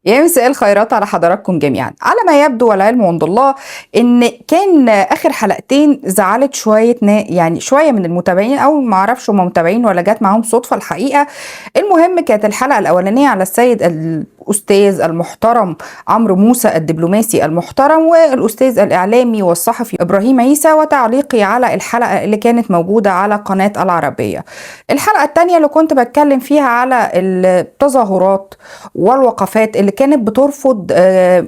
يا مساء الخيرات على حضراتكم جميعا. على ما يبدو والعلم عند الله ان كان اخر حلقتين زعلت شوية يعني شوية من المتابعين، او ما اعرفش هم متابعين ولا جت معاهم صدفة الحقيقة. المهم كانت الحلقة الاولانية على السيد الاستاذ المحترم عمرو موسى الدبلوماسي المحترم، والاستاذ الاعلامي والصحفي ابراهيم عيسى، وتعليقي على الحلقة اللي كانت موجودة على قناة العربية. الحلقة الثانية اللي كنت بتكلم فيها على التظاهرات والوقفات اللي كانت بترفض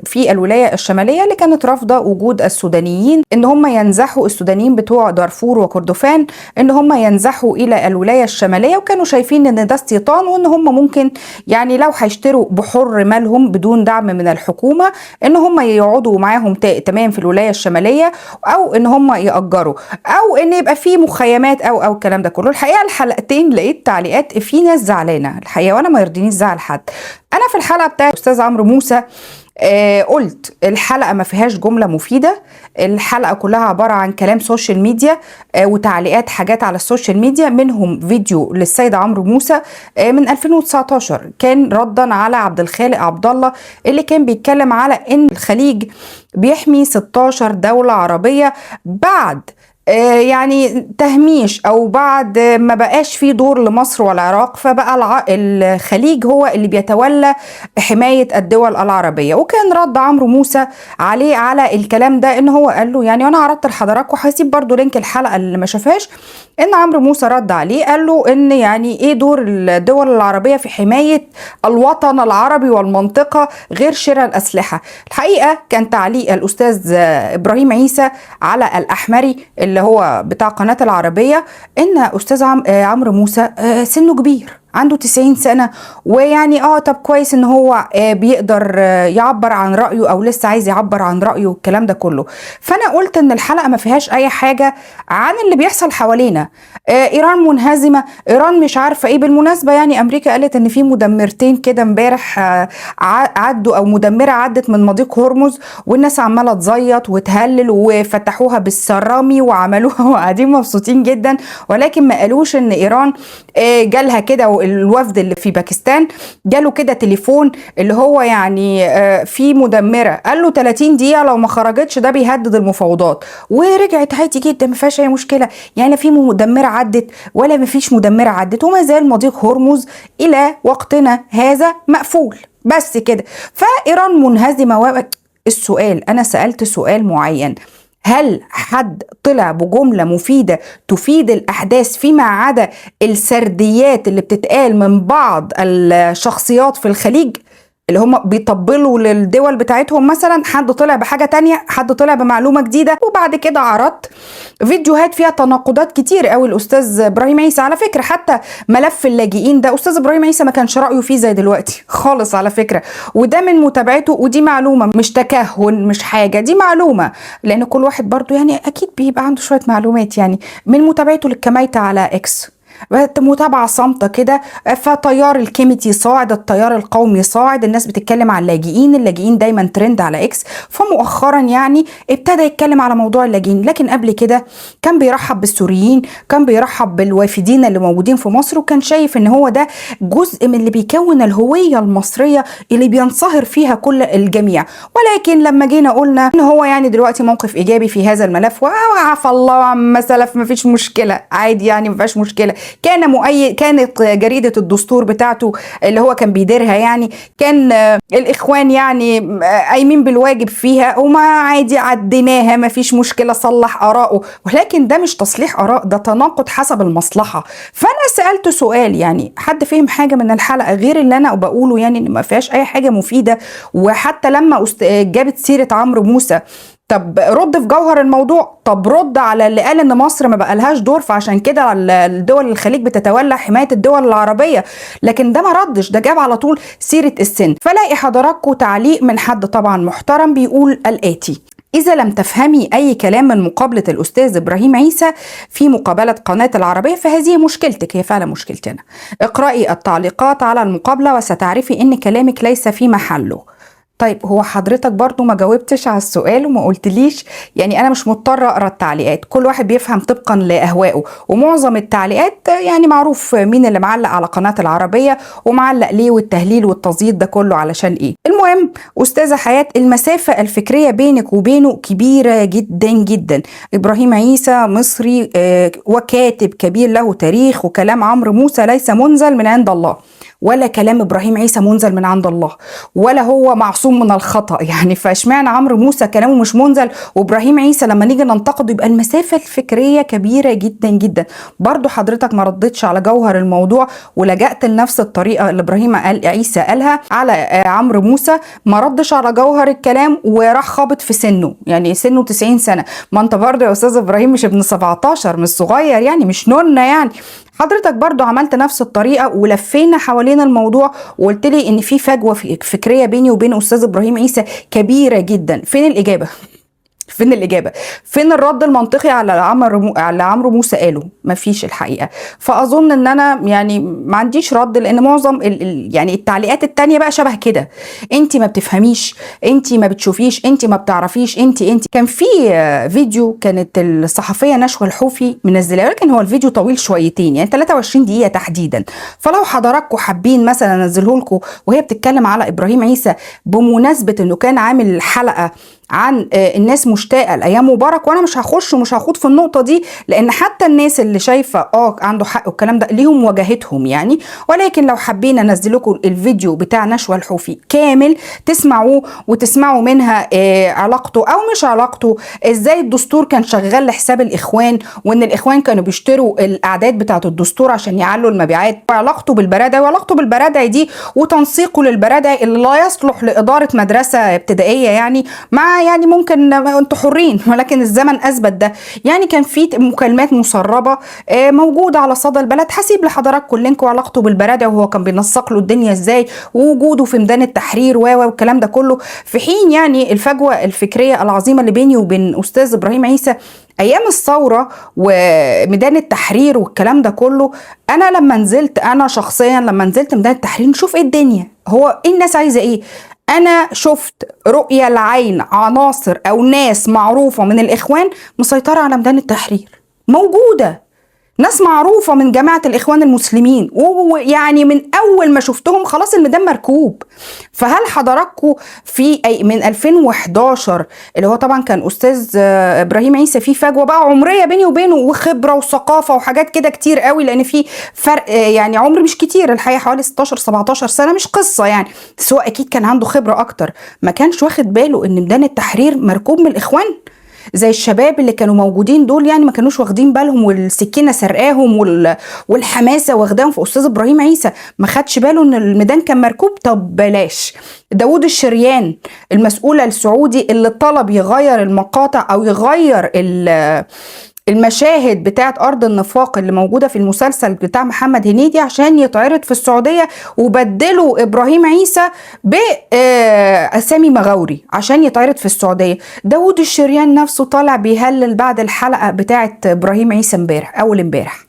في الولاية الشمالية، اللي كانت رافضة وجود السودانيين، ان هم ينزحوا السودانيين بتوع دارفور وكردفان، ان هم ينزحوا الى الولاية الشمالية، وكانوا شايفين ان ده استيطان، وان هم ممكن يعني لو هيشتروا بحر مالهم بدون دعم من الحكومة ان هم يقعدوا معاهم تمام في الولاية الشمالية، او ان هم يأجروا، او ان يبقى في مخيمات او الكلام ده كله. الحقيقة الحلقتين لقيت تعليقات في ناس زعلانة الحقيقة، وانا ما يرضينيش زعل حد. انا في الحلقة بتاعت استاذ عمرو موسى قلت الحلقة ما فيهاش جملة مفيدة، الحلقة كلها عبارة عن كلام social media وتعليقات حاجات على ال social media، منهم فيديو للسيد عمرو موسى من 2019 كان ردا على عبد الخالق عبد الله اللي كان بيتكلم على ان الخليج بيحمي 16 دولة عربية بعد يعني تهميش او بعد ما بقاش في دور لمصر والعراق، فبقى الخليج هو اللي بيتولى حماية الدول العربية. وكان رد عمرو موسى عليه على الكلام ده ان هو قال له يعني، وانا عرضت لحضراتكم وهسيب برضو link الحلقة اللي ما شافهاش، ان عمرو موسى رد عليه قال له ان يعني ايه دور الدول العربية في حماية الوطن العربي والمنطقة غير شراء الأسلحة. الحقيقة كان تعليق الأستاذ إبراهيم عيسى على الأحمري اللي هو بتاع قناة العربية ان أستاذ عمرو موسى سنة كبير، عنده 90 سنة، ويعني طب كويس ان هو بيقدر يعبر عن رأيه او لسه عايز يعبر عن رأيه والكلام ده كله. فانا قلت ان الحلقة ما فيهاش اي حاجة عن اللي بيحصل حوالينا، ايران منهزمة، ايران مش عارفة ايه. بالمناسبة يعني امريكا قالت ان في مدمرتين كده امبارح عدوا، او مدمرة عدت من مضيق هرمز، والناس عمالة تزيط وتهلل وفتحوها بالسرامي وعملوها وقاعدين مبسوطين جدا، ولكن ما قالوش ان ايران جالها كده الوفد اللي في باكستان جاله كده تليفون اللي هو يعني في مدمرة، قال له 30 دقيقة لو ما خرجتش ده بيهدد المفاوضات، ورجعت عادي جدا ما فيهاش اي مشكلة، يعني لا في مدمرة عدت ولا ما فيش مدمرة عدت، وما زال مضيق هرمز الى وقتنا هذا مقفول بس كده. فإيران منهزمة. السؤال، انا سألت سؤال معين، هل حد طلع بجملة مفيدة تفيد الأحداث فيما عدا السرديات اللي بتتقال من بعض الشخصيات في الخليج اللي هم بيطبلوا للدول بتاعتهم؟ مثلا حد طلع بحاجة تانية، حد طلع بمعلومة جديدة. وبعد كده عرضت فيديوهات فيها تناقضات كتير قوي الأستاذ إبراهيم عيسى. على فكرة حتى ملف اللاجئين ده أستاذ إبراهيم عيسى ما كانش رأيه فيه زي دلوقتي خالص على فكرة، وده من متابعته، ودي معلومة مش تكهن مش حاجة، دي معلومة، لأن كل واحد برضو يعني أكيد بيبقى عنده شوية معلومات يعني من متابعته للكمايتة على إكس، متابعة صامتة كده. فتيار الكيميتي صاعد، التيار القومي صاعد، الناس بتتكلم على اللاجئين، اللاجئين دايما ترند على اكس. فمؤخرا يعني ابتدى يتكلم على موضوع اللاجئين، لكن قبل كده كان بيرحب بالسوريين، كان بيرحب بالوافدين اللي موجودين في مصر، وكان شايف ان هو ده جزء من اللي بيكون الهوية المصرية اللي بينصهر فيها كل الجميع. ولكن لما جينا قلنا ان هو يعني دلوقتي موقف ايجابي في هذا الملف، وعفى الله عما سلف، مفيش مشكلة عادي يعني مفيش مشكلة. كان مؤيد، كانت جريدة الدستور بتاعته اللي هو كان بيديرها يعني كان الإخوان يعني قايمين بالواجب فيها، وما عادي عديناها ما فيش مشكلة، صلح آراءه. ولكن ده مش تصليح آراء، ده تناقض حسب المصلحة. فأنا سألت سؤال، يعني حد فهم حاجة من الحلقة غير اللي أنا بقوله؟ يعني إن ما فيهاش أي حاجة مفيدة. وحتى لما جابت سيرة عمرو موسى، طب رد في جوهر الموضوع، طب رد على اللي قال ان مصر ما بقالهاش دور فعشان كده الدول الخليج بتتولى حماية الدول العربية، لكن ده ما ردش، ده جاب على طول سيرة السن. فلاقي حضراتكم تعليق من حد طبعا محترم بيقول الآتي: إذا لم تفهمي أي كلام من مقابلة الأستاذ إبراهيم عيسى في مقابلة قناة العربية فهذه مشكلتك، هي فعلا مشكلتنا. اقرأي التعليقات على المقابلة وستعرفي إن كلامك ليس في محله. طيب هو حضرتك برضو ما جاوبتش على السؤال وما قلتليش، يعني انا مش مضطرة اقرا التعليقات، كل واحد بيفهم طبقا لاهوائه، ومعظم التعليقات يعني معروف مين اللي معلق على قناة العربية ومعلق ليه، والتهليل والتزييط ده كله علشان ايه. المهم استاذه حياة، المسافة الفكرية بينك وبينه كبيرة جدا جدا. ابراهيم عيسى مصري وكاتب كبير له تاريخ، وكلام عمرو موسى ليس منزل من عند الله، ولا كلام ابراهيم عيسى منزل من عند الله، ولا هو معصوم من الخطأ يعني. فاشمعنى عمرو موسى كلامه مش منزل وابراهيم عيسى لما نيجي ننتقده يبقى المسافة الفكرية كبيرة جدا جدا. برضو حضرتك ما ردتش على جوهر الموضوع ولجأت لنفس الطريقة اللي ابراهيم عيسى قالها على عمرو موسى، ما ردش على جوهر الكلام وراح خابط في سنة، يعني سنة 90 سنة. ما انت برضو يا استاذ ابراهيم مش ابن 17، مش صغير يعني، مش نونة يعني. حضرتك برضو عملت نفس الطريقة ولفينا حوالين الموضوع وقلت لي ان في فجوة فكرية بيني وبين استاذ ابراهيم عيسى كبيرة جدا. فين الإجابة؟ فين الإجابة؟ فين الرد المنطقي على عمرو موسى قاله؟ مفيش الحقيقة. فأظن إن أنا يعني ما عنديش رد، لأن معظم يعني التعليقات التانية بقى شبه كده، أنت ما بتفهميش، أنت ما بتشوفيش، أنت ما بتعرفيش، أنت. كان في فيديو كانت الصحفية نشوى الحوفي منزلاه، ولكن هو الفيديو طويل شويتين، يعني 23 دقيقة تحديدا. فلو حضراتكم حابين مثلا أنزله لكم وهي بتتكلم على إبراهيم عيسى بمناسبة إنه كان عامل حلقة عن الناس مشتاقة لايام مبارك، وانا مش هخش ومش هخوض في النقطة دي، لان حتى الناس اللي شايفه عنده حق والكلام ده ليهم وجاهتهم يعني. ولكن لو حابين انزل لكم الفيديو بتاع نشوى الحوفي كامل تسمعوه وتسمعوا منها علاقته او مش علاقته، ازاي الدستور كان شغال لحساب الاخوان، وان الاخوان كانوا بيشتروا الاعداد بتاعه الدستور عشان يعلوا المبيعات، وعلاقته بالبرادعي، وعلاقته بالبرادعي دي وتنسيقه للبرادعي اللي لا يصلح لادارة مدرسه ابتدائية يعني، مع يعني ممكن انتوا حرين، ولكن الزمن اثبت ده. يعني كان في مكالمات مسربه موجودة على صدى البلد، هسيب لحضراتكم ال link، وعلاقته بالبرادعي وهو كان بينسق له الدنيا ازاي، ووجوده في ميدان التحرير والكلام ده كله. في حين يعني الفجوة الفكرية العظيمة اللي بيني وبين استاذ ابراهيم عيسى ايام الثورة وميدان التحرير والكلام ده كله، انا لما نزلت، انا شخصيا لما نزلت ميدان التحرير نشوف ايه الدنيا، هو ايه الناس عايزه ايه، انا شفت رؤية العين عناصر او ناس معروفة من الاخوان مسيطرة على ميدان التحرير، موجودة ناس معروفة من جماعة الإخوان المسلمين، ويعني من أول ما شفتهم خلاص الميدان مركوب. فهل حضراتكم في من 2011 اللي هو طبعا كان أستاذ إبراهيم عيسى في فجوة بقى عمرية بيني وبينه وخبرة وثقافة وحاجات كده كتير قوي، لأن في فرق يعني عمر مش كتير الحقيقة، حوالي 16 17 سنة مش قصة يعني، بس هو أكيد كان عنده خبرة أكتر. ما كانش واخد باله إن ميدان التحرير مركوب من الإخوان زي الشباب اللي كانوا موجودين دول، يعني ما كانوش واخدين بالهم، والسكينة سرقاهم والحماسه واخداهم. في استاذ ابراهيم عيسى ما خدش باله ان الميدان كان مركوب. طب بلاش داوود الشريان المسؤول السعودي اللي طلب يغير المقاطع او يغير المشاهد بتاعت أرض النفاق اللي موجودة في المسلسل بتاع محمد هنيدي عشان يتعرض في السعودية، وبدلوا إبراهيم عيسى بأسامي مغاوري عشان يتعرض في السعودية. داوود الشريان نفسه طالع بيهلل بعد الحلقة بتاعت إبراهيم عيسى امبارح، أول امبارح.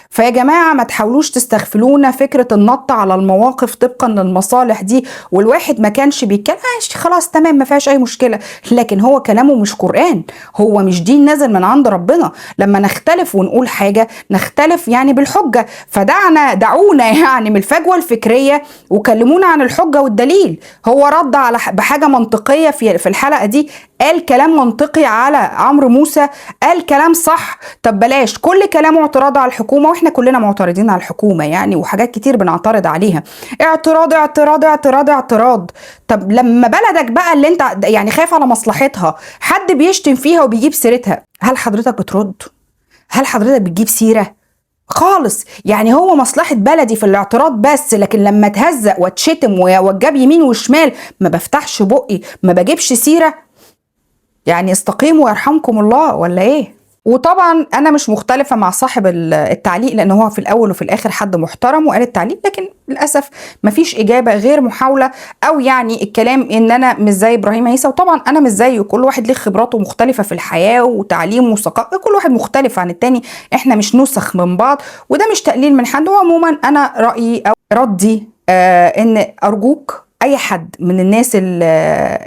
فيا جماعة ما تحاولوش تستغفلونا فكرة النط على المواقف طبقا للمصالح دي، والواحد ما كانش بيتكلم خلاص تمام ما فيهاش أي مشكلة، لكن هو كلامه مش قرآن، هو مش دين نازل من عند ربنا. لما نختلف ونقول حاجة نختلف يعني بالحجة، فدعنا دعونا يعني من الفجوة الفكرية وكلمونا عن الحجة والدليل. هو رد على بحاجة منطقية في الحلقة دي، قال كلام منطقي على عمرو موسى، قال كلام صح. طب بلاش كل كلامه اعتراض على الحكومة، واحنا كلنا معترضين على الحكومة يعني، وحاجات كتير بنعترض عليها، اعتراض اعتراض اعتراض اعتراض. طب لما بلدك بقى اللي انت يعني خايف على مصلحتها حد بيشتم فيها وبيجيب سيرتها، هل حضرتك بترد؟ هل حضرتك بتجيب سيرة؟ خالص. يعني هو مصلحة بلدي في الاعتراض بس، لكن لما اتهزق واتشتم واتجاب يمين وشمال ما بفتحش بقي، ما بجيبش سيرة. يعني استقيموا ويرحمكم الله ولا ايه؟ وطبعا انا مش مختلفة مع صاحب التعليق، لان هو في الاول وفي الاخر حد محترم وقال التعليق، لكن للاسف مفيش اجابة غير محاولة او يعني الكلام ان انا مش زي ابراهيم عيسى. وطبعا انا مش زيه، كل واحد ليه خبراته مختلفة في الحياة وتعليمه وثقافة، كل واحد مختلف عن التاني، احنا مش نسخ من بعض، وده مش تقليل من حد. وعموما انا رأيي او ردي ان ارجوك اي حد من الناس اللي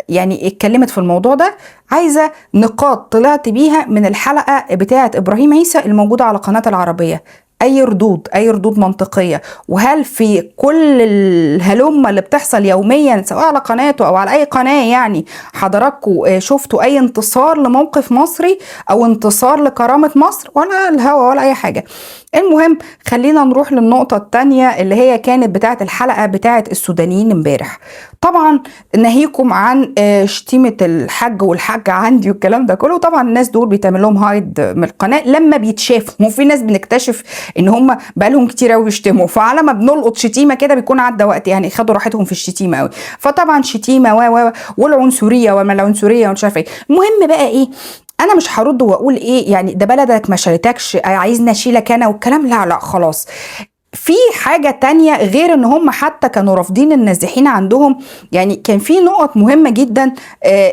يعني اتكلمت في الموضوع ده، عايزه نقاط طلعت بيها من الحلقة بتاعه ابراهيم عيسى الموجودة على قناة العربية، اي ردود، اي ردود منطقية. وهل في كل الهلمه اللي بتحصل يوميا سواء على قناته او على اي قناة، يعني حضراتكم شفتوا اي انتصار لموقف مصري او انتصار لكرامه مصر؟ ولا الهوا ولا اي حاجة. المهم خلينا نروح للنقطة الثانية اللي هي كانت بتاعه الحلقة بتاعه السودانيين امبارح. طبعا ناهيكم عن شتيمه الحاج والحاجة عندي والكلام ده كله. طبعا الناس دول بيتعمل لهم hide من القناة لما بيتشافوا، وفي ناس بنكتشف ان هم بقالهم كتير قوي بيشتموا، فعلى ما بنلقط شتيمه كده بيكون عدى وقت، يعني خدوا راحتهم في الشتيمة قوي. فطبعا شتيمه و والعنصريه وما العنصرية ومش عارفه ايه. المهم بقى ايه، انا مش هرد واقول ايه يعني ده بلدك ما شالتكش عايزني اشيلك انا والكلام، لا لا خلاص. في حاجة تانية غير ان هم حتى كانوا رافضين النازحين عندهم، يعني كان في نقط مهمة جدا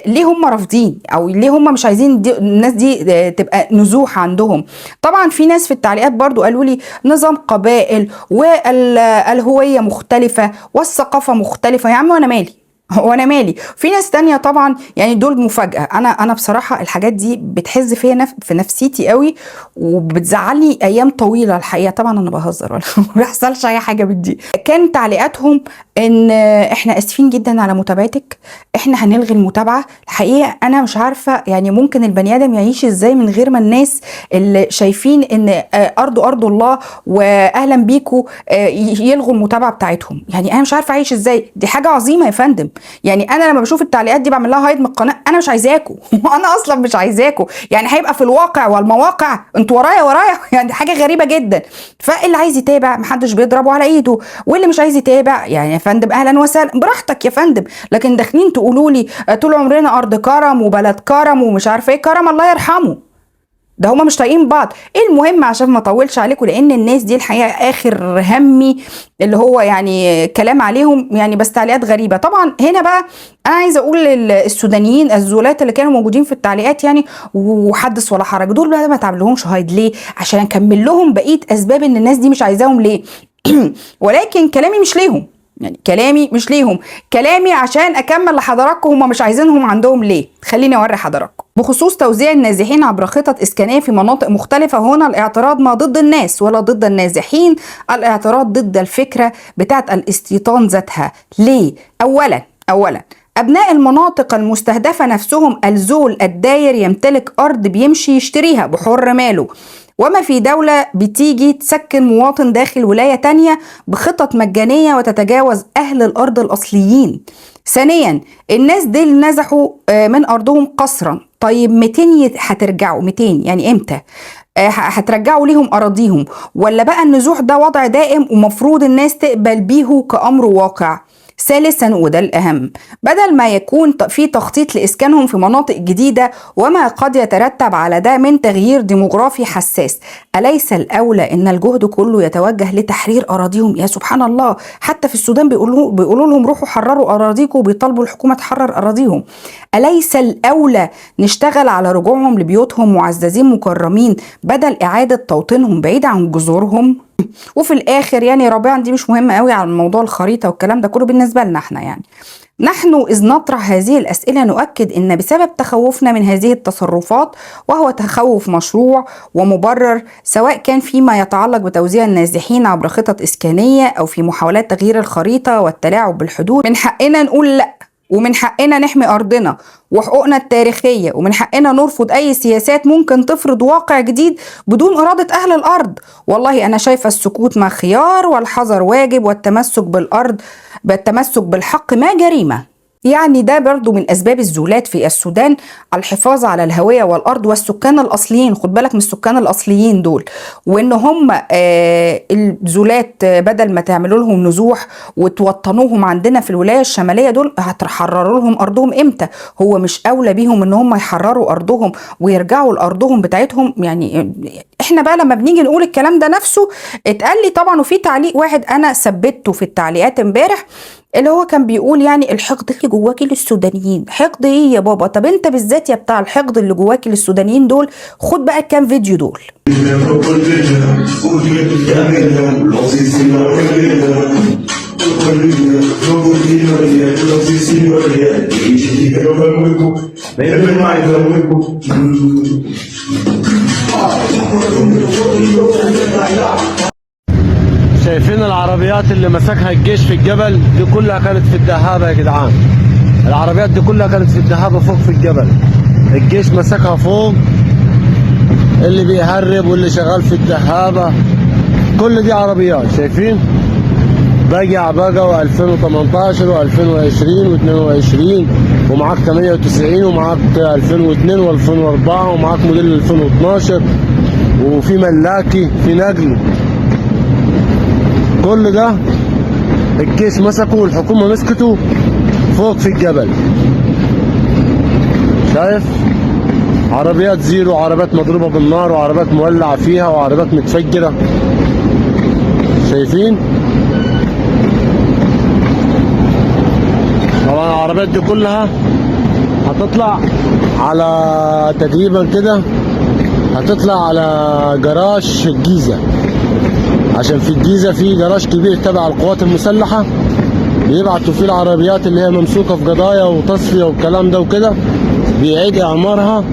ليه هم رافضين او ليه هم مش عايزين دي الناس دي تبقى نزوح عندهم. طبعا في ناس في التعليقات برضو قالوا لي نظام قبائل والهوية مختلفة والثقافة مختلفة، يا عم وانا مالي، وانا مالي. في ناس تانية طبعا يعني دول مفاجأة. انا بصراحة الحاجات دي بتحز فيا في نفسيتي قوي وبتزعلني ايام طويلة الحقيقة. طبعا انا بهزر ولا ما بيحصلش اي حاجة من دي. كان تعليقاتهم ان احنا اسفين جدا على متابعتك، احنا هنلغي المتابعة. الحقيقة انا مش عارفة يعني ممكن البني ادم يعيش ازاي من غير ما الناس اللي شايفين ان ارضه ارض الله واهلا بيكو يلغوا المتابعة بتاعتهم. يعني انا مش عارفة اعيش ازاي، دي حاجة عظيمة يا فندم. يعني انا لما بشوف التعليقات دي بعمل لها هايد من القناة، انا مش عايزاكوا وانا اصلا مش عايزاكوا، يعني هيبقى في الواقع والمواقع انتوا ورايا ورايا يعني حاجة غريبة جدا. فاللي عايز يتابع محدش بيضربه على ايده، واللي مش عايز يتابع يعني يا فندم اهلا وسهلا براحتك يا فندم. لكن داخلين تقولوا لي طول عمرنا ارض كرم وبلد كرم ومش عارفه ايه، كرم الله يرحمه، ده هما مش طايقين بعض. المهم عشان ما اطولش عليكم لان الناس دي الحقيقة اخر همي اللي هو يعني كلام عليهم يعني، بس تعليقات غريبة. طبعا هنا بقى انا عايزه اقول للسودانيين الزولات اللي كانوا موجودين في التعليقات يعني وحدث ولا حرج، دول بقى ما تعملهمش هايد ليه؟ عشان اكمل لهم بقية اسباب ان الناس دي مش عايزاهم ليه. ولكن كلامي مش ليهم، يعني كلامي مش ليهم، كلامي عشان اكمل لحضراتكم هم مش عايزينهم عندهم ليه. خليني اوري حضراتكم. بخصوص توزيع النازحين عبر خطط اسكانيه في مناطق مختلفة، هنا الاعتراض ما ضد الناس ولا ضد النازحين، الاعتراض ضد الفكرة بتاعت الاستيطان ذاتها. ليه؟ اولا أبناء المناطق المستهدفة نفسهم، الزول الداير يمتلك أرض بيمشي يشتريها بحر ماله، وما في دولة بتيجي تسكن مواطن داخل ولاية تانية بخطط مجانية وتتجاوز أهل الأرض الأصليين. ثانيا الناس دي نزحوا من أرضهم قسرا، طيب 200 هترجعوا 200 يعني إمتى؟ هترجعوا ليهم أراضيهم؟ ولا بقى النزوح ده وضع دائم ومفروض الناس تقبل بيه كأمر واقع؟ ثالثا وده الأهم، بدل ما يكون في تخطيط لإسكانهم في مناطق جديدة وما قد يترتب على ده من تغيير ديموغرافي حساس، أليس الأولى إن الجهد كله يتوجه لتحرير أراضيهم؟ يا سبحان الله، حتى في السودان بيقولوا لهم روحوا حرروا أراضيكم وبيطالبوا الحكومة تحرر أراضيهم. أليس الأولى نشتغل على رجوعهم لبيوتهم معززين مكرمين بدل إعادة توطينهم بعيد عن جذورهم؟ وفي الاخر يعني رابعا، دي مش مهمة قوي على موضوع الخريطة والكلام ده كله بالنسبة لنا احنا، يعني نحن اذ نطرح هذه الاسئلة نؤكد ان بسبب تخوفنا من هذه التصرفات، وهو تخوف مشروع ومبرر سواء كان فيما يتعلق بتوزيع النازحين عبر خطط اسكانيه او في محاولات تغيير الخريطة والتلاعب بالحدود، من حقنا نقول لا، ومن حقنا نحمي أرضنا وحقوقنا التاريخية، ومن حقنا نرفض أي سياسات ممكن تفرض واقع جديد بدون إرادة أهل الأرض. والله أنا شايفة السكوت ما خيار، والحذر واجب، والتمسك بالأرض بالتمسك بالحق ما جريمة. يعني ده برضو من أسباب الزولات في السودان، الحفاظ على الهوية والأرض والسكان الأصليين. خد بالك من السكان الأصليين دول، وإن هم الزولات بدل ما تعملوا لهم نزوح وتوطنوهم عندنا في الولاية الشمالية، دول هتحرروا لهم أرضهم إمتى؟ هو مش أولى بيهم إن هم يحرروا أرضهم ويرجعوا لأرضهم بتاعتهم؟ يعني إحنا بقى لما بنيجي نقول الكلام ده نفسه اتقال لي طبعا. وفي تعليق واحد أنا ثبته في التعليقات امبارح اللي هو كان بيقول يعني الحقد اللي جواكي للسودانيين. حقد ايه يا بابا؟ طب انت بالذات يا بتاع الحقد اللي جواكي للسودانيين دول، خد بقى الكام فيديو دول. شايفين العربيات اللي مسكها الجيش في الجبل دي كلها كانت في الدهابة يا جدعان. العربيات دي كلها كانت في الدهابة فوق في الجبل، الجيش مسكها فوق، اللي بيهرب واللي شغال في الدهابة، كل دي عربيات. شايفين بقع بقى و2018 و2020 و22، ومعاك 98 ومعاك 2002 و2004 ومعاك موديل 2012، وفي ملاكي في نقل. كل ده الجيش مسكه والحكومة مسكته فوق في الجبل. شايف عربيات زيرو، عربيات مضروبة بالنار، وعربيات مولعة فيها، وعربيات متفجرة. شايفين طبعا العربيات دي كلها هتطلع على تقريبا كده، هتطلع على جراج الجيزة، عشان في الجيزة في جراج كبير تبع القوات المسلحة بيبعتوا فيه العربيات اللي هي ممسوكة في قضايا وتصفية والكلام ده وكده، بيعيد إعمارها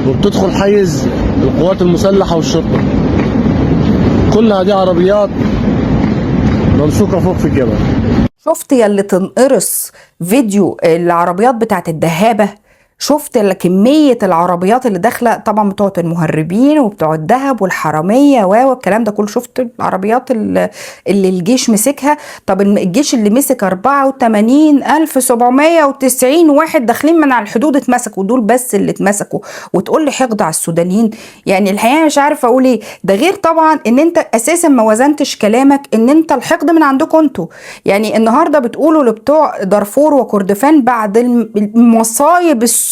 وبتدخل حيز القوات المسلحة والشرطة. كلها دي عربيات ممسوكة فوق في الجبل. شفت يا اللي تنقرص فيديو العربيات بتاعت الدهابة؟ شفت كمية العربيات اللي داخلة، طبعا بتوع المهربين وبتوع الذهب والحرامية والكلام ده كله. شفت العربيات اللي الجيش مسكها؟ طب الجيش اللي مسك 84790 واحد داخلين من على الحدود اتمسكوا، دول بس اللي اتمسكوا، وتقول لي حقد على السودانيين؟ يعني الحقيقة مش عارفة اقول ايه. ده غير طبعا ان انت اساسا ما وزنتش كلامك، ان انت الحقد من عندكم انتوا. يعني النهارده بتقولوا لبتوع دارفور وكردفان بعد المصايب السوداء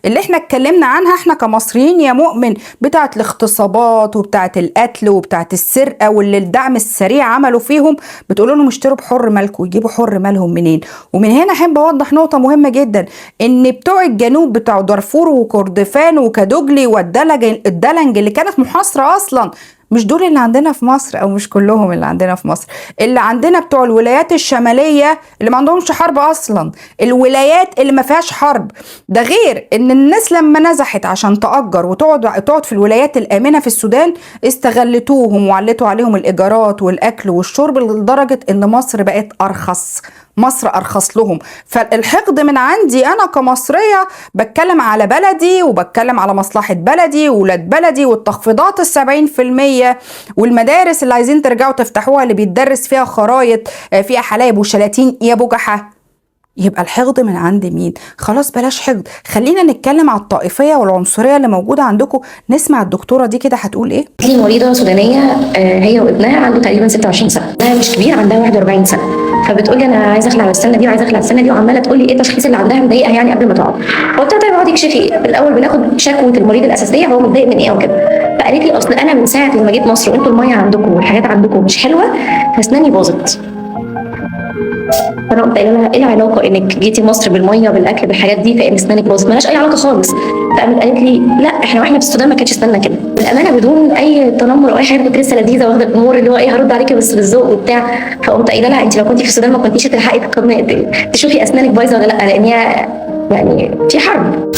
اللي احنا اتكلمنا عنها احنا كمصريين يا مؤمن، بتاعت الاغتصابات وبتاعت القتل وبتاعت السرقة واللي الدعم السريع عملوا فيهم، بتقولوا لهم اشتروا بحر مالكم. يجيبوا حر مالهم منين؟ ومن هنا احب اوضح نقطة مهمة جدا، ان بتوع الجنوب بتوع دارفور وكردفان وكادوجلي والدلنج اللي كانت محاصرة اصلا، مش دول اللي عندنا في مصر، او مش كلهم اللي عندنا في مصر. اللي عندنا بتوع الولايات الشمالية اللي ما عندهمش حرب اصلا، الولايات اللي ما فيهاش حرب. ده غير ان الناس لما نزحت عشان تأجر وتقعد في الولايات الآمنة في السودان، استغلتوهم وعلتوا عليهم الإيجارات والأكل والشرب لدرجة ان مصر بقت أرخص، مصر أرخص لهم. فالحقد من عندي أنا كمصرية، بتكلم على بلدي وبتكلم على مصلحة بلدي وولاد بلدي، والتخفيضات 70%، والمدارس اللي عايزين ترجعوا تفتحوها اللي بيتدرس فيها خرايط فيها حلايب وشلاتين يا بجحة. يبقى الحقد من عند مين؟ خلاص بلاش حقد، خلينا نتكلم على الطائفية والعنصرية اللي موجودة عندكم. نسمع الدكتورة دي كده هتقول ايه. لي مريضة سودانية، هي وابنها عنده تقريبا 26 سنة، ابنها مش كبير، عندها 41 سنة. فبتقول لي انا عايزه اخلع السنة دي وعايزه اخلع السنة دي، وعماله تقول لي ايه التشخيص اللي عندها مضايقها يعني قبل ما تقعد. فقلت لها طيب اقعدي اكشفي الاول، بناخد شكوى المريض الاساسية، هو متضايق من ايه وكده. فقالت لي اصل انا من ساعة لما جيت مصر وانتوا المية عندكم والحاجات عندكم مش حلوة، فاسناني باظت. فانا قمت قايله لها ايه العلاقة انك جيتي مصر بالمية بالاكل بالحاجات دي فان اسنانك باظت؟ مالهاش اي علاقة خالص. فقامت قالت لي لا احنا واحنا في السودان ما كانتش اسناننا كده. بالامانة بدون اي تنمر او اي حاجة، كنت لسه لذيذة واخده الامور اللي هو ايه هرد عليكي بس بالذوق وبتاع. فقمت قايله لها انت لو كنتي في السودان ما كنتيش تلحقي تشوفي اسنانك بايظة ولا لا، لان هي يعني في حرب.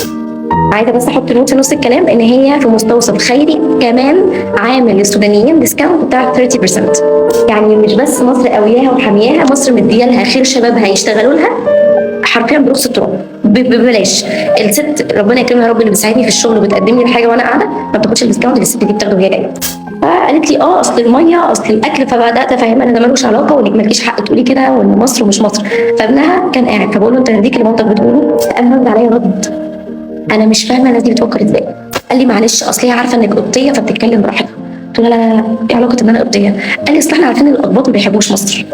عايزه بس احط note في نص الكلام ان هي في مستوصف خيري كمان عامل للسودانيين discount بتاع 30%. يعني مش بس مصر قوياها وحامياها، مصر مديالها خير شبابها يشتغلوا لها حرفيا برخص التراب ببلاش. الست ربنا يكرمها يا رب اللي بتساعدني في الشغل وبتقدم لي الحاجة وانا قاعدة ما بتاخدش ال discount اللي الست دي بتاخده وهي جاية. فقالت لي اصل المية اصل الاكل. فبدات افهمها ان ده ملوش علاقة وانك مالكيش حق تقولي كده وان مصر ومش مصر. فابنها كان قاعد، فبقول له انت يرضيك اللي مامتك بتقوله؟ قام رد عليا رد انا مش فاهمه الناس دي بتفكر ازاي. قال لي معلش اصل هي عارفه انك قبطيه فبتتكلم براحتها. قلت له لا لا لا، ايه علاقة ان انا قبطيه؟ قال لي اصل احنا عارفين ان الاقباط ما بيحبوش مصر.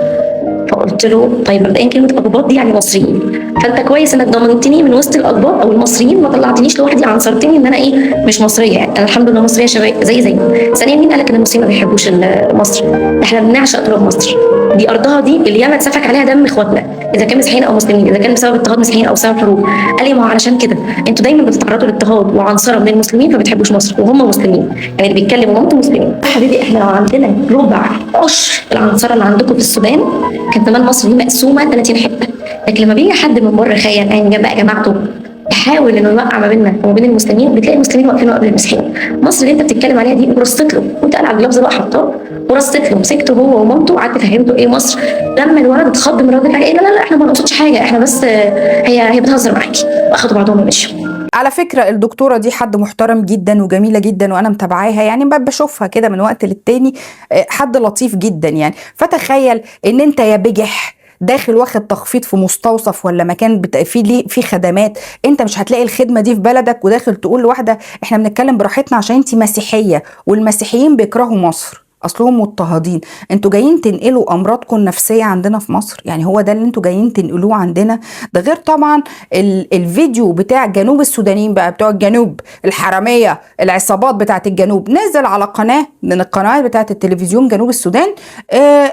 فقلت له طيب مبدئيا كلمة اقباط دي يعني مصريين، فانت كويس انك ضمنتني من وسط الاقباط او المصريين، ما طلعتنيش لوحدي عنصرتني ان انا ايه مش مصرية، يعني انا الحمد لله مصرية شباب زي. ثانيا مين قال لك ان المصريين ما بيحبوش مصر؟ احنا بنعشق تراب مصر، دي ارضها، دي اللي ياما اتسفك عليها دم اخواتنا. اذا كان مسيحيين او مسلمين، اذا كان بسبب اضطهاد مسيحيين او بسبب حروب. قال لي ما هو علشان كده انتوا دايما بتتعرضوا لاضطهاد وعنصره من المسلمين فبتحبوش مصر، وهم مسلمين، يعني اللي بيتكلم ومامته مسلمين. حبيبي احنا لو عندنا ربع عشر العنصره اللي عندكم في السودان كان زمان مصر دي مقسومة 30 حتة. لكن لما بيجي حد من بره خاين يعني جاب بقى جماعته يحاول انه يوقع ما بيننا وما بين المسلمين، بتلاقي المسلمين واقفين قبل المسيحيين. مصر اللي انت بتتكلم عليها دي ورصت له، وانت قال على اللفظ بقى حطاه ورصت له، مسكته هو ومامته وقعدت فهمته ايه مصر. لما الولد اتخض من الراجل قال ايه لا لا لا احنا ما نقصدش حاجة، احنا بس هي بتهزر معاكي، واخدوا بعضهم ومشوا. على فكرة الدكتورة دي حد محترم جدا وجميلة جدا، وأنا متابعاها يعني بشوفها كده من وقت للتاني، حد لطيف جدا يعني. فتخيل إن أنت يا بجح داخل واخد تخفيض في مستوصف ولا مكان فيه ليه في خدمات، انت مش هتلاقي الخدمة دي في بلدك، وداخل تقول لواحدة احنا بنتكلم براحتنا عشان انت مسيحية والمسيحيين بيكرهوا مصر اصلهم مضطهدين. انتوا جايين تنقلوا امراضكم النفسية عندنا في مصر، يعني هو ده اللي انتوا جايين تنقلوه عندنا؟ ده غير طبعا الفيديو بتاع جنوب السودانيين بقى، بتوع الجنوب الحرامية العصابات بتاعت الجنوب، نزل على قناة من القنوات بتاعت التلفزيون جنوب السودان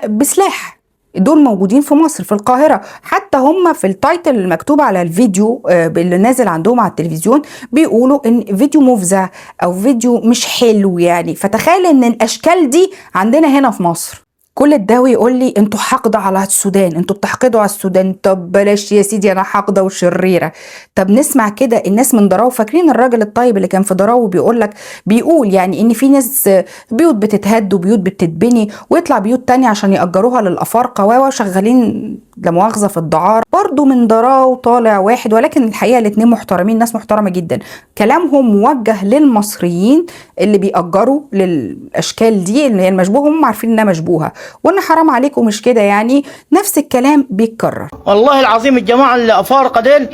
بسلاح. دول موجودين في مصر في القاهرة، حتى هم في ال title المكتوب على الفيديو اللي نازل عندهم على التلفزيون بيقولوا ان فيديو مفزع او فيديو مش حلو يعني. فتخيل ان الاشكال دي عندنا هنا في مصر. كل الداوي يقول لي انتوا حاقده على السودان، انتوا بتحقدوا على السودان. طب بلاش يا سيدي، انا حاقده وشريره. طب نسمع كده الناس من دراو، فاكرين الراجل الطيب اللي كان في دراو بيقول لك، بيقول يعني ان في ناس بيوت بتتهد وبيوت بتتبني ويطلع بيوت تانية عشان يأجروها للافارقه و شغالين لا مؤاخذة في الدعاره. برضو من دراو طالع واحد، ولكن الحقيقة الاتنين محترمين، ناس محترمه جدا، كلامهم موجه للمصريين اللي بيأجروا للاشكال دي اللي هي المشبوهة، هم عارفين انها مشبوهة وان حرام عليكم مش كده يعني. نفس الكلام بيتكرر. والله العظيم الجماعة الافارقة ديل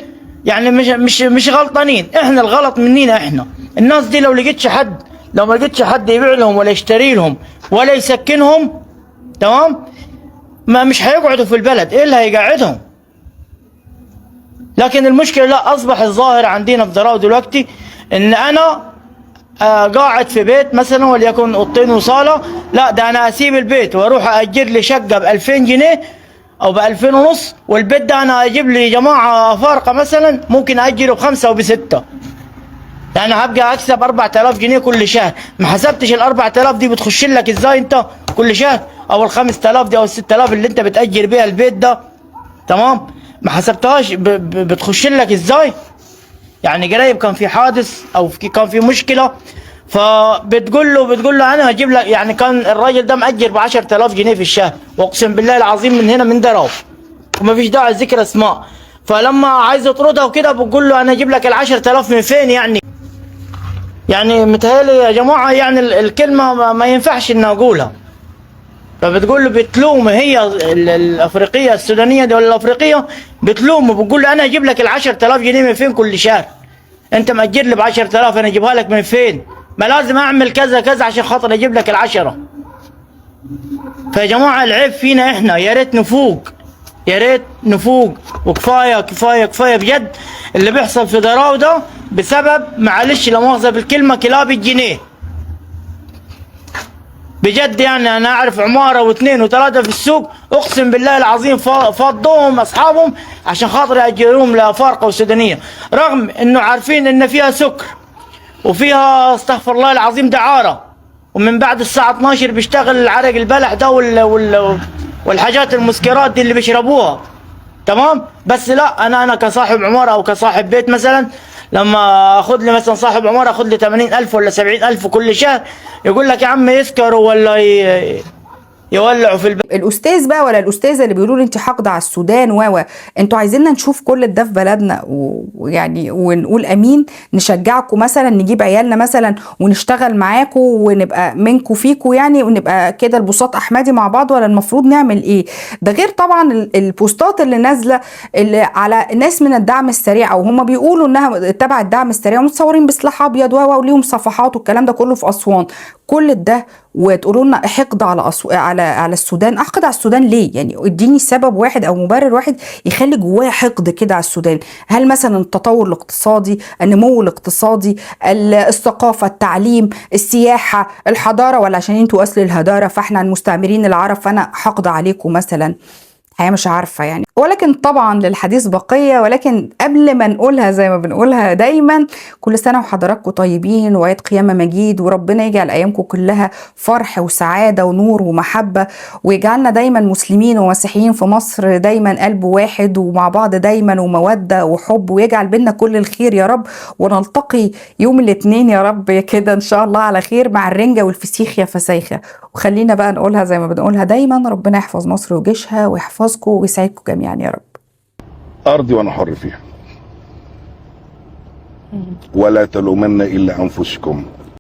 يعني مش غلطانين، احنا الغلط مننا احنا. الناس دي لو لقيتش حد، لو ما لقيتش حد يبيع لهم ولا يشتري لهم ولا يسكنهم، تمام، ما مش هيقعدوا في البلد، ايه اللي هيقعدهم؟ لكن المشكلة لا، اصبح الظاهر عندنا في دراو دلوقتي ان انا قاعد في بيت مثلا وليكن اوضتين وصاله، لا ده انا اسيب البيت واروح اجر لي شقه ب 2000 جنيه او ب 2500، والبيت ده انا اجيب لي جماعة افارقه مثلا ممكن اجره ب5 او ب6، يعني هبقى اكسب 4000 جنيه كل شهر. ما حسبتش ال 4000 دي بتخش لك ازاي انت كل شهر، او ال 5000 دي او ال 6000 اللي انت بتاجر بيها البيت ده، تمام، ما حسبتهاش بتخش لك ازاي. يعني قريب كان في حادث او كان في مشكلة، فبتقول له بتقول له انا هجيب لك، يعني كان الراجل ده مأجر ب 10000 جنيه في الشهر، واقسم بالله العظيم من هنا من دراو، وما فيش داعي ذكر اسماء. فلما عايز يطردها وكده بتقول له انا اجيب لك ال 10000 من فين يعني؟ يعني متهيألي يا جماعة يعني الكلمة ما ينفعش ان اقولها. فبتقول له بتلوم هي الافريقية السودانية دي ولا الافريقية، بتلومه بتقول له انا اجيب لك ال 10000 جنيه من فين كل شهر؟ انت مأجر لي ب 10000 انا اجيبها لك من فين؟ ما لازم اعمل كذا كذا عشان خاطر اجيب لك ال10. فيا جماعة العيب فينا احنا، يا ريت نفوق، يا ريت نفوق، وكفاية كفاية كفاية بجد اللي بيحصل في دراو ده بسبب، معلش لا مؤاخذة بالكلمة، كلاب الجنيه بجد. يعني انا اعرف عمارة واثنين وثلاثة في السوق، اقسم بالله العظيم فضوهم اصحابهم عشان خاطر ياجروهم لافارقه وسودانيه، رغم انه عارفين ان فيها سكر وفيها استغفر الله العظيم دعاره، ومن بعد الساعة 12 بيشتغل العرق البلح ده والحاجات المسكرات دي اللي بيشربوها، تمام. بس لا، انا كصاحب عمارة او كصاحب بيت مثلا، لما اخذ لي مثلا صاحب عمارة اخذ لي 80000 ولا 70000 كل شهر، يقول لك يا عم يسكروا ولا يولعوا في البيت. الاستاذ بقى ولا الاستاذة اللي بيقولوا لي انت حاقده على السودان و انتوا عايزيننا نشوف كل ده في بلدنا ويعني ونقول امين، نشجعكم مثلا، نجيب عيالنا مثلا ونشتغل معاكم ونبقى منكم فيكم يعني، ونبقى كده البساط احمدي مع بعض، ولا المفروض نعمل ايه؟ ده غير طبعا البوستات اللي نازله اللي على ناس من الدعم السريع، او هم بيقولوا انها تبع الدعم السريع ومتصورين بسلاح ابيض وليهم صفحات والكلام ده كله في اسوان. كل ده وتقولوا لنا حقد على على السودان. احقد على السودان ليه؟ يعني اديني سبب واحد او مبرر واحد يخلي جوايا حقد كده على السودان. هل مثلا التطور الاقتصادي، النمو الاقتصادي، الثقافة، التعليم، السياحة، الحضارة، ولا عشان انتوا اصل الهداره فاحنا المستعمرين العرب فانا حقد عليكم مثلا؟ الحقيقة مش عارفه يعني. ولكن طبعا للحديث بقية، ولكن قبل ما نقولها زي ما بنقولها دايما، كل سنة وحضراتكم طيبين وعيد قيامة مجيد، وربنا يجعل أيامكم كلها فرح وسعادة ونور ومحبة، ويجعلنا دايما مسلمين ومسيحيين في مصر دايما قلب واحد ومع بعض دايما، ومودة وحب، ويجعل بينا كل الخير يا رب. ونلتقي يوم الاثنين يا رب كده إن شاء الله على خير مع الرنجة والفسيخ يا فسايخة. وخلينا بقى نقولها زي ما بنقولها دايما، ربنا يحفظ مصر وجيشها ويحفظكم ويسعدكم جميعا يا رب. أرضي وأنا حر فيها، ولا تلومن إلا أنفسكم.